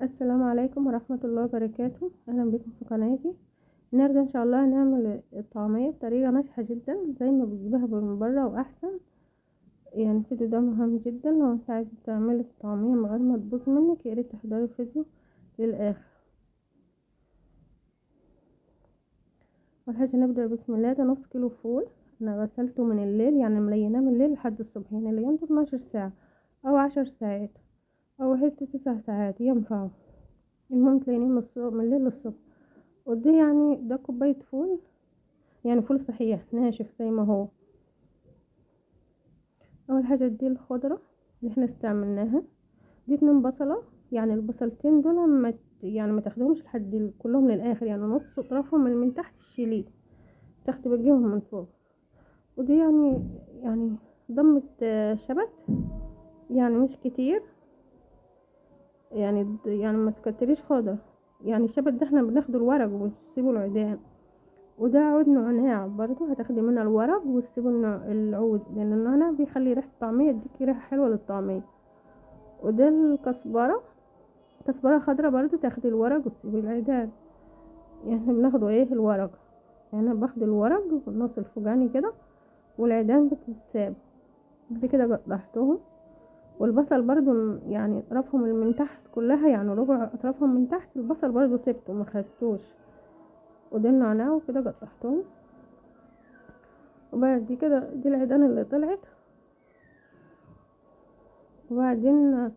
السلام عليكم ورحمة الله وبركاته. اهلا بكم في قناتي. النهارده ان شاء الله هنعمل الطعمية بطريقة ناجحة جدا زي ما بتجيبها من بره واحسن. يعني الفيديو ده مهم جدا، لو انت عايزة تعملي الطعمية من غير ما تبوظ منك يا ريت تحضري الفيديو للاخر. اول حاجة نبدأ بسم الله. ده نص كيلو فول انا غسلته من الليل، يعني مليناه من الليل لحد الصبح، يعني لينته 12 ساعة او 10 ساعات او حتى 9 ساعات ينفعوا. المهم تلاقيني من الليل للصبح. ودي يعني ده كوباية فول، يعني فول صحيح ناشف زي ما هو. اول حاجة دي الخضرة اللي احنا استعملناها، دي 2 بصلة، يعني البصلتين دول ما يعني ما تاخدهمش لحد كلهم للاخر، يعني نص اطرافهم من تحت تشيليه، تاخدي بجيهم من فوق. ودي يعني ضمة شبت، يعني مش كتير، يعني ما تكتريش خضر. يعني الشبت ده احنا بناخده الورق ونسيبه العيدان. وده عود نعناع برضو هتاخدي منه الورق وتسيبه العود، لان النعناع بيخلي ريحه الطعمية، يديكي ريحه حلوة للطعميه. وده الكزبره، كزبره خضراء برضو تاخدي الورق وتسيبي العيدان. يعني احنا بناخده ايه الورق، يعني انا باخد الورق والنص الفوقاني كده والعيدان بتتساب. بعد كده قطعتهم. والبصل برضو يعني اطرافهم من تحت كلها، يعني ربع اطرافهم من تحت البصل برضو سبته ما خدتوش. وده النعناع وكده قطعتهم. وبعد كده دي العيدان اللي طلعت. وبعدين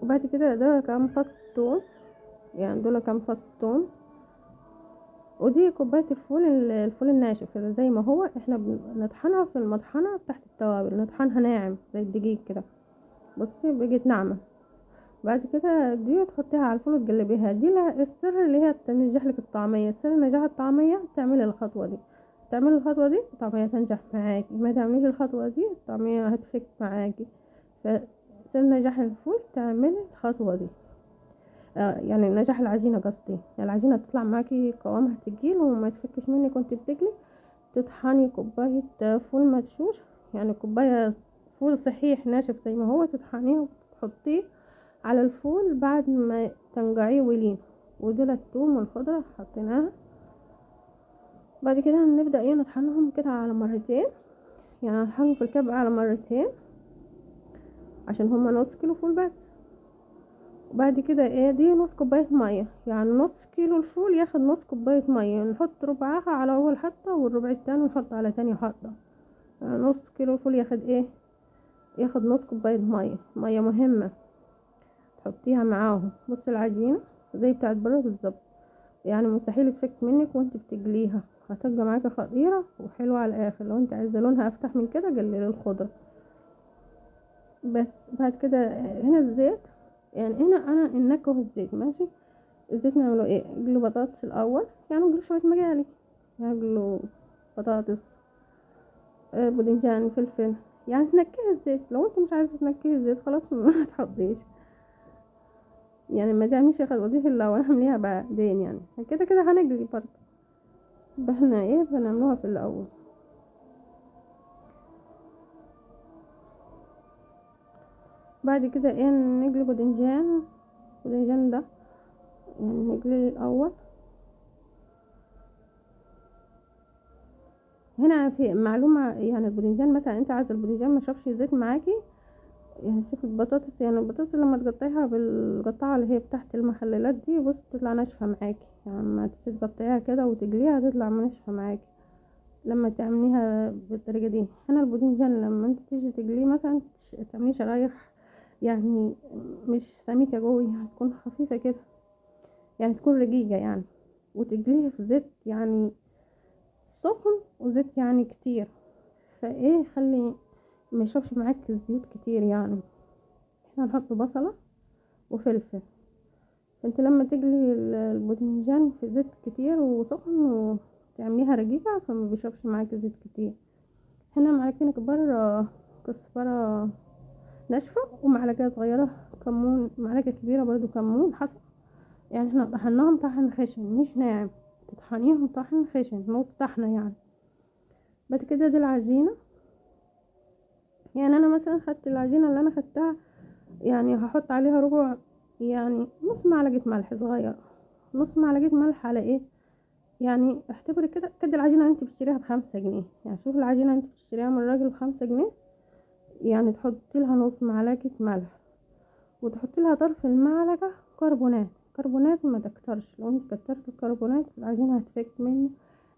وبعد كده ده كام فص توم، يعني دول كام فص توم. ودي كوباية الفول، الفول الناشف زي ما هو، احنا بنطحنها في المطحنه تحت التوابل، نطحنها ناعم زي الدقيق كده. بصي بقت ناعمة. بعد كده دي تحطيها على الفول وتقلبيها. دي السر اللي هي تنجح لك الطعمية، سر نجاح الطعمية تعملي الخطوة دي، تعملي الخطوة دي الطعمية تنجح معاكي، ما تعمليش الخطوة دي الطعمية هتفك معاكي. فسر نجاح الفول تعملي الخطوة دي، يعني نجاح العجينة قصدي، يعني العجينة تطلع معاكي قوامها تقيل وما تفكش منك وانت بتقلي. تطحني كوباية فول مدشوش، يعني كوباية فول صحيح ناشف زي ما هو، تطحنيه وتحطيه على الفول بعد ما تنقعيه ولين. ودول التوم والخضره حطيناها. بعد كده هنبدا ايه نطحنهم كده على مرتين، يعني هنطحنهم في الكبه على مرتين عشان هما نص كيلو فول بس. وبعد كده ايه دي نص كوباية مية، يعني نص كيلو الفول ياخد نص كوباية مية، نحط ربعها على اول حطه والربع التاني نحط على تاني حطه. يعني نص كيلو الفول ياخد ايه، ياخد نص كوباية مية. مية مهمة تحطيها معاهم. بصي العجينة زي بتاعت بره بالظبط، يعني مستحيل تفك منك وانت بتجليها، هتبقى معاكي خطيرة وحلوه على الاخر. لو انت عايزه لونها افتح من كده قللي الخضرة بس. بعد كده هنا الزيت، يعني هنا انا النكهة الزيت ماشي. الزيت نعمله ايه، نقلو بطاطس الاول، يعني نقلو شوية مقالي، نقلو بطاطس باذنجان فلفل، يعني تنكهي الزيت. لو انت مش عايزه تنكهي الزيت خلاص ما تحطيش، يعني ما تعمليش الخطوة دي في الاول، اعمليها بعدين. يعني كده كده هنقلي برضه، احنا ايه بنعملوها في الاول. بعد كده ايه نقلي باذنجان، الباذنجان ده يعني نقلي الاول. هنا في معلومة، يعني الباذنجان مثلا انت عايزه الباذنجان ما يشربش زيت معاكي، يعني شوفي البطاطس، يعني البطاطس لما تقطعيها بالقطعه اللي هي بتاعت المخللات دي بص تطلع ناشفة معاكي، يعني لما تقطعيها كده وتقليها تطلع ناشفة معاكي لما تعمليها بالطريقة دي. هنا الباذنجان لما انت تيجي تقليه مثلا تعمليه شرايح، يعني مش سميكة قوي، هتكون خفيفة كده، يعني تكون رقيقه يعني، وتقليها في زيت يعني سخن وزيت يعني كتير، فايه خلي ما يشربش معاك الزيوت كتير. يعني احنا هنحط بصله وفلفل. انت لما تقلي الباذنجان في زيت كتير وسخن وتعمليها رقيقه فما بيشربش معاك زيت كتير. هنا معلقتين كبار كزبره ناشفة ومعلقة صغيرة كمون، معلقه كبيرة برضو كمون حسب، يعني احنا طحناهم طحن خشن مش ناعم، تطحنيهم طحن خشن نص طحنه يعني. بعد كده دي العجينة، يعني انا مثلا خدت العجينة اللي انا خدتها يعني هحط عليها ربع، يعني نص معلقة ملح صغيرة، نص معلقة ملح على ايه، يعني اعتبري كده قد العجينة اللي انت بتشتريها ب5 جنيه. يعني شوف العجينة اللي انت بتشتريها من الراجل ب5 جنيه، يعني تحطي لها نص معلقة ملح، وتحطي لها طرف المعلقة كربونات. كربونات ما تكترش، لو انت كترت الكربونات العجينة هتفك منك،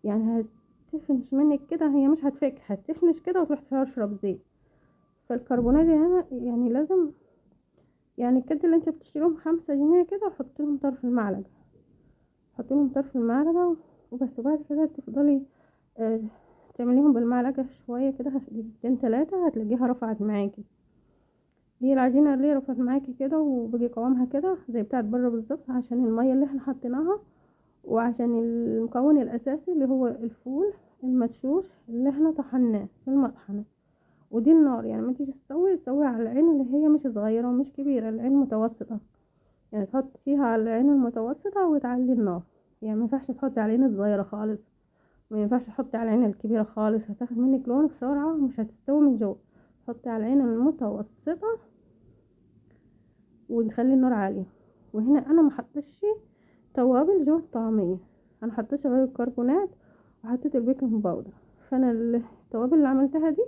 يعني هتفنش منك كده، هي مش هتفك، هتفنش كده وتروح تشرب زيت. فالكربونات هنا يعني لازم، يعني الكد اللي انت بتشتريهم 5 جنيه كده حطي لهم طرف المعلقة، حطي لهم طرف المعلقة وبس. وبعد كده تفضلي اه تعمليهم بالمعلقة شوية كده، دقيقتين تلاتة هتلاقيها رفعت معاكي. هي العجينة اللي رفعت معاكي كده وبقي قوامها كده زي بتاعت بره بالظبط، عشان المية اللي احنا حطيناها، وعشان المكون الاساسي اللي هو الفول المدشوش اللي احنا طحناه في المطحنة. ودي النار، يعني ما تيجي تسوي تسوي على العين اللي هي مش صغيرة ومش كبيرة، العين متوسطة، يعني تحط فيها على العين المتوسطة وتعلي النار. يعني ما ينفعش تحطي على العين الصغيرة خالص، ما ينفعش تحطي على العين الكبيرة خالص، هتاخد منك لون بسرعة ومش هتستوي من جوه. حطي على العين المتوسطة ونخلي النار عالية. وهنا انا ما حطيتش توابل جوه الطعمية، انا حطيتش غير الكربونات وحطيت ال baking powder. فانا التوابل اللي عملتها دي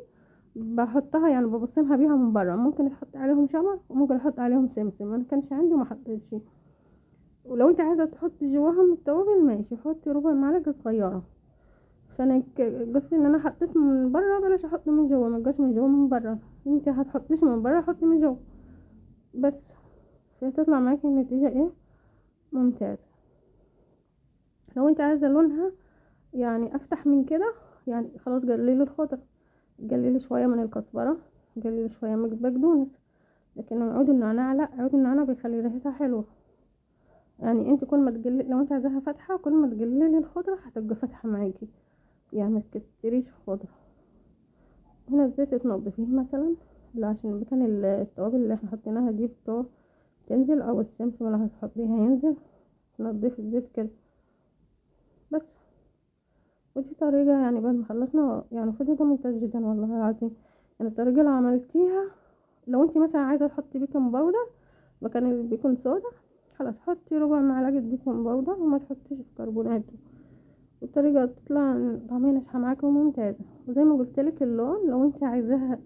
بحطها، يعني ببصمها بيها من بره، ممكن احط عليهم شمر وممكن احط عليهم سمسم، انا كانش عندي وما حطيتش. ولو انت عايزه تحطي جواهم التوابل ماشي، حطي ربع معلقه صغيرة. فانا قصدي ان انا حطيت من بره، بلاش احط من جوه، ما تجاش من جوه من بره، انت هتحطيش من بره حطي من جوه بس، فهتطلع معاكي النتيجة ايه ممتازة. لو انت عايزه لونها يعني افتح من كده، يعني خلاص قللي الخضرة، قللي شوية من الكزبره، قللي شوية من البقدونس. لكن عود النعناع لا، عود النعناع بيخلي ريحتها حلوة. يعني انت كل ما تقللي، لو انت عايزاها فاتحة كل ما تقللي الخضرة هتبقى فاتحة معاكي، يعني ما تكتريش خضرة. هنا الزيت تنضفيه مثلا، لا عشان مكان التوابل اللي احنا حطيناها دي بتوع تنزل، او السمسم اللي هتحطيها ينزل، تنضفي الزيت كده بس. ودي طريقه يعني بعد ما خلصنا، يعني الفيديو ده ممتاز جدا والله العظيم. يعني الطريقة اللي عملتيها، لو انت مثلا عايزه تحطي baking powder مكان ال baking soda، خلاص حطي ربع معلقه baking powder وما تحطيش الكربونات. والطريقة تطلع طعمها ناجحة معاكي وممتازة. وزي ما قلت لك اللون لو انت عايزاها